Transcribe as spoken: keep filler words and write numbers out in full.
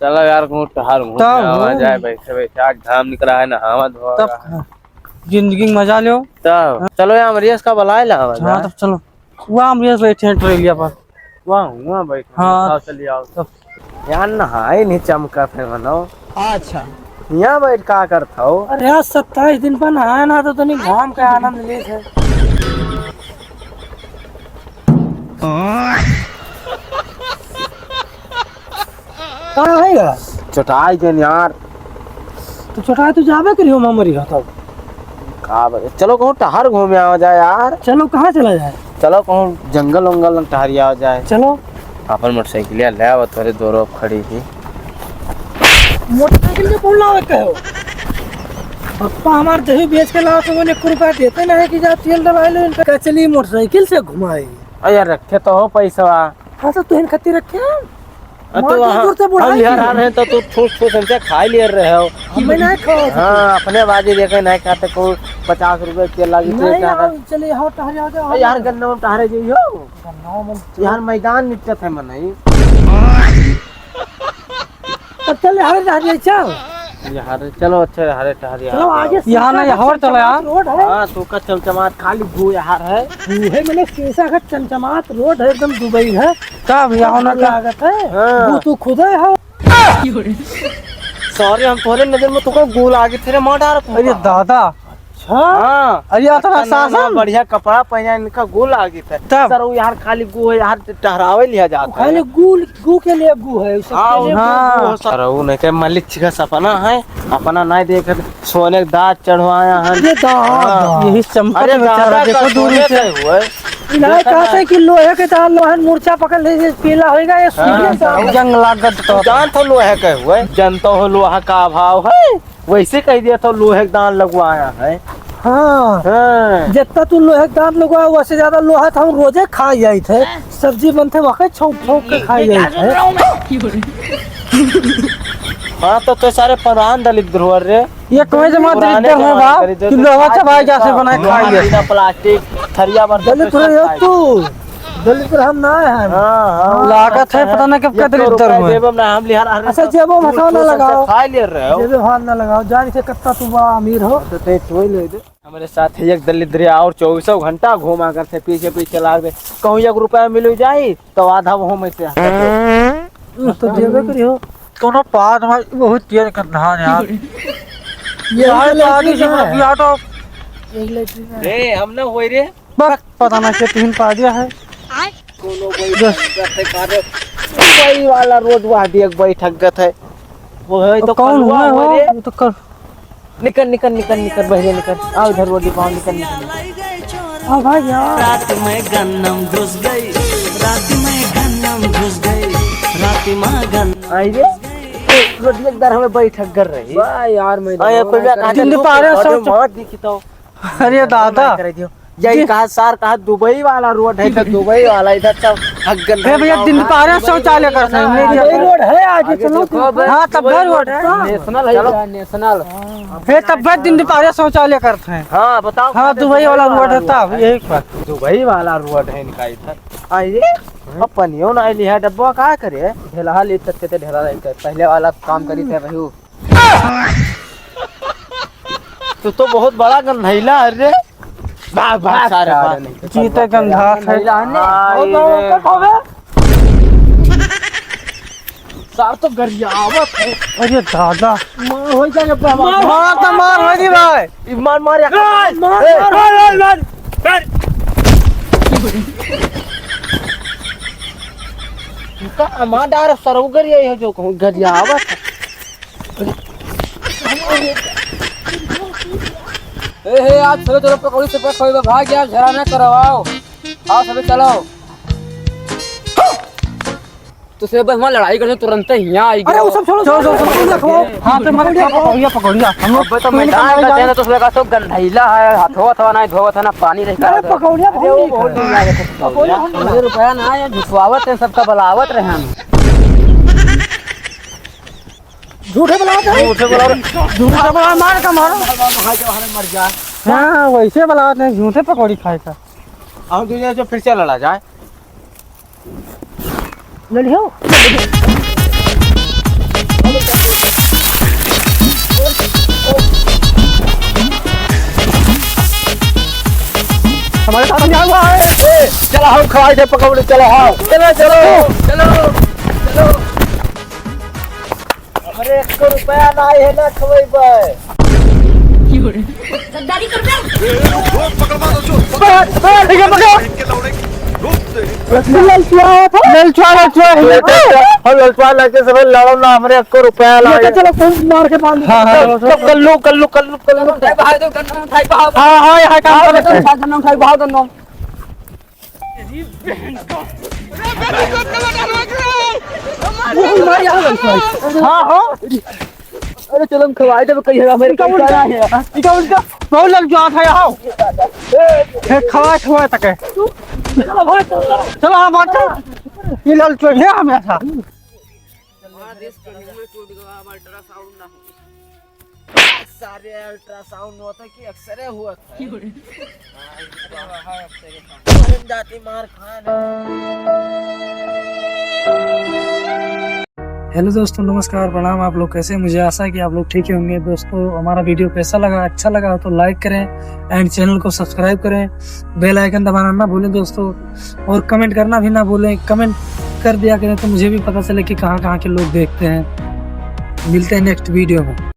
चलो यार, कहूँ टहर घूम तब आवा हो। जाए, बैठे बैठे आज घाम निकला है, नहावा धोवा तब रहा है। का? जिंदगी में मजा लो। तब हाँ। चलो यार, अमरीश का बुलाए ला आवा हाँ, जाए। तब चलो। वहाँ अमरीश बैठे हैं ट्रेलिया पर। वहाँ, वहाँ बैठे हैं। हाँ। आओ, चलिए आओ। तब यार, नहाए नहीं चमका थे मनो। अच्छा। यहाँ बैठ का करत हो? अरे यार, सत्ताईस दिन पर नहाए ना तो तनी घाम का आनंद ले थे। कहाँ है यार? चटाई देन यार। तो चटाई तो जाबे करियो, मामरी रहता। का बे-, चलो कहूँ टहर घूमे आवा जाए यार। चलो, कहाँ चला जाए? चलो कहूँ जंगल वंगल में टहरी आवा जाए। चलो। अपन मोटरसाइकिल ले आवा, थोड़े दूर खड़ी ही। मोटरसाइकिल के कौन लावे कहो? पप्पा हमार दही बेच के लाओ तो वो एक रुपया देते नहीं कि जा तेल डलवा लो इनका। चली मोटरसाइकिल से घुमाई। अरे यार, रखे तो हो पैसा। हाँ, तो तुहिन खत्ती रखे हैं। अ, तो मार वहाँ दूर से बुढ़ाई हम यार की। आ रहे हैं तो तू ठूस ठूस हमसे खाई ले रहे हो। हम नहीं खाओ। हाँ, अपने बाजी देखे नहीं खाते को पचास रुपए के लागी तो नहीं, इतना यार, है। चलिए, हाँ, टहरे आ जाओ, अरे यार, हाँ। गन्ना में टहरे जाइयो। गन्ना में यार, मैदान निकलत है मनई। तब चल, हरे टहरे चल। यार, चलो, अच्छे हरे टहरे चलो, आओ। आगे से यहाँ नहीं, चमचमात हर चलो यार। रोड है। हाँ, तो का चमचमात खाली गू यार है। गू है, मैंने कैसा का चमचमात रोड है, एकदम दुबई है। तब यहाँ ना का लागत है। हाँ। वो तू खुद है हो। सॉरी, हम तोरे नजर में तुका गोल आगे थे रे, मार डार अरे दादा। अच्छा। हाँ। अरे, इतना अच्छा ना, ना, सासन। बढ़िया कपड़ा पहना, इनका गोल आगे थे। तब? सर, वो यार खाली गू है, यार टहरावे लिया जाता है। खाली गू, गू के लिए गू है, उससे हाँ, के लिए हाँ। गू, गू है, सर। सर, वो नहीं के मलिक का सपना है, अपना नहीं देखे। सोने के दांत चढ़वाया है। ये दांत, हाँ। दांत। यही चमकत अरे बेचारा, दादा, देखो का दूरी सोने से। के हुए। इलाज देखा कहते ना। हैं कि लोहे के दांत, लोहन मूर्छा पकड़ ले, ये पीला होएगा, ये हाँ, सूखे दांत। जंग लागत तो। तू जानत हो लोहे के हुए, जनता हो लोहा का अभाव है, वैसे कह दिया था लोहे के दांत लगवाया है। हाँ। हाँ। जितना तू लोहे के दांत लगवाया, वैसे ज्यादा लोहा था, हम रोजे खा जाइत है। सब्जी बनते वक्त छौंक छौंक के खाई जाइत है। हाँ, तो, तो सारे पुरान दलिद्र हो रे। ये कहे जमा पुराने दलिद्र हो जमाने बा, के दलिद्र कि लोहा खाए चबाए के जा से बनाए लोहा खाई जाए। बिना प्लास्टिक, थरिया बर्तन दलिद्र पे हो सब तू। खाए। दलिद्र हम ना है। हाँ, हाँ, लागत है, हाँ। पता ना कब का एक दलिद्र रुपया हुए। जेब में ना हम लिहार, अरे अच्छा, तो जेबों में तू हाथ ना तो सबसे लगाओ। खा ले रहे हो। जेबों में हाथ ना लगाओ, जान के कितना तू बड़ा अमीर हो। तो ते तू ही ले दे। हमरे साथ एक दलिद्र और चौबीसों घंटा घूमा करते, पीछे पीछे लाग दे। कहूँ एक रुपया मिल जाई, तो आधा वो में से हटा दो। तो देबे करियो। कोनो पाद में बहुत तेज गंधान यार। ये यार, ये पानी से लेटरिन है। पिया तो। एक लेटरिन है। रे, हम ना होई रे। बस, पता ना के तीन पा दिया है। कोनो कोई बस। गत है, का रे? वही वाला रोड वहाँ भी एक बैठक गत है। वो है तो तो कौन कलुआ हुआ हो हो? रे। वो तो कर। निकल, निकल, निकल, निकल, बहरे निकल। आओ इधर, वो दिखाओ, निकल, निकल, निकल। आओ भाई, आओ। रात में गन्नम घुस गई, रात में गन्नम घुस गई, रात में गन- आई रे, ए, रोडिया के दर हमें बैठक कर रही। वाह यार, मैं आया, कोई मैं कहा, दिन दोपहर अरे शौच- मार दी की तो। अरे दादा। कर दियो। यही जी। कहा, सर कहा, दुबई वाला रोड है, तो दुबई वाला, इधर सब हक गन हे भैया, है। दिन दोपहर शौचालय करते हैं, हाँ, मेरी यही रोड है, आगे आगे चलो। देखो, हाँ, तब दुबई रोड रोड है। है। नेशनल है चलो। क्या? नेशनल। हे, तब भाई दिन दोपहर शौचालय करते हैं। हाँ, बताओ, हाँ, कहाँ दुबई वाला रोड है, तब यही पर। दुबई वाला रोड है इनका इधर। आइए, अब पनियो ना लिहा डब्बा, का करे? ढेला ले सकते थे, ढेला लेकर पहले वाला काम करी थे, रहू। तू तो बहुत बड़ा गंधैला है रे। भाग, भाग, सारे, सारे भाग। नहीं तो जीते गंधार है। गंधैला है ने। हाँ, और ये तो रे। ऊपर खावे। सार तो गरियावत है। अरे दादा। मार हो जाएगा बाबा। मार, मार तो मार हो जी भाई। ई मार, मार या। मार, ए। मार, मार, मार, मार। का मार डार सरऊ गरिया है जो कहूँ गरियावत है। ए, हे, आज चलो, चलो, पकौड़ी से पेट खोई बा, भाग यार, झगड़ा ना करवाओ। आओ, सभी चलो। तो से बस वहाँ लड़ाई करते, तुरंत ही यहाँ आई अरे, गए। वो सब छोड़ो, छोड़ो, छोड़ो, छोड़ो, रखो। हाँ, तो मत खाओ, पकौड़िया, पकौड़िया। हम लोग अब तो तो मैदान इनका का मैदान देना, तो उसमें का सब गंधैला है, हथवा, हथवा नहीं धोवत है, ना पानी रही अरे, करत है। पकौड़िया, अरे, वो पकौड़ी बहुत खाए। नीक लागत है, पकौड़िया। पकौड़िया। दो रुपया ना है, झुठवावत है, सबका बलावत रहे हम। झूठे बोला था। झूठे बोला रहे। झूठे बोला, मार का मारो। मर जा। हाँ, वैसे बोला नहीं, झूठे पकौड़ी खाए का। हम तुझे जो फिर से लड़ा जाए। लड़ियो। हमारे साथ नहीं आवा है। ए, चला हम खवाई दे पकौड़ी, चला हम। चलो, चलो, चलो, चलो। हमरे एको रुपया नाहीं है ना खवैबे। गद्दारी करबे। ए, रुक, रुक, पकड़, मार दो, चोर, पकड़। पकड़, पकड़, ठीक है, पकड़। इनके लौड़े की, रुक, तेरी। ललचुआ, ललचुआ, ललचुआ। हम ललचुआ लड़के से भाई लड़ो ना, हमरे एको रुपया ना लेके है। चलो, खूब मार के बांध दो। हाँ, हाँ, चलो, चलो, कर लो, कर लो, कर लो, कर लो। उठाई, भाई, दो, गन्ना उठाई, भाव। हाँ, हाँ, यहाँ काम हाँ, कर रहे हैं। उठाई, गन्ना उठाई, भाव, गन्ना। हाँ, हाँ। अरे चलो हम खवाई देबे कहिए, हमरे इनका पैसा उनका, नहीं है। इनका उनका बहुत लग जात है, आओ। ए, खवाए, खवाए तक है। चलो, हाँ, बात कर। ये ललचुआ है हमेशा। हमारा देश कहीं में टूट गया, अब अल्ट्रासाउंड ना हो। सारे अल्ट्रासाउंड होता कि एक्सरे हुआ था। जाती मार खान। हेलो दोस्तों, नमस्कार, प्रणाम। आप लोग कैसे हैं? मुझे आशा है कि आप लोग ठीक ही होंगे। दोस्तों, हमारा वीडियो कैसा लगा, अच्छा लगा हो तो लाइक करें and चैनल को सब्सक्राइब करें, बेल आइकन दबाना ना भूलें दोस्तों, और कमेंट करना भी ना भूलें। कमेंट कर दिया करें तो मुझे भी पता चले कि कहाँ कहाँ के लोग देखते हैं। मिलते हैं नेक्स्ट वीडियो में।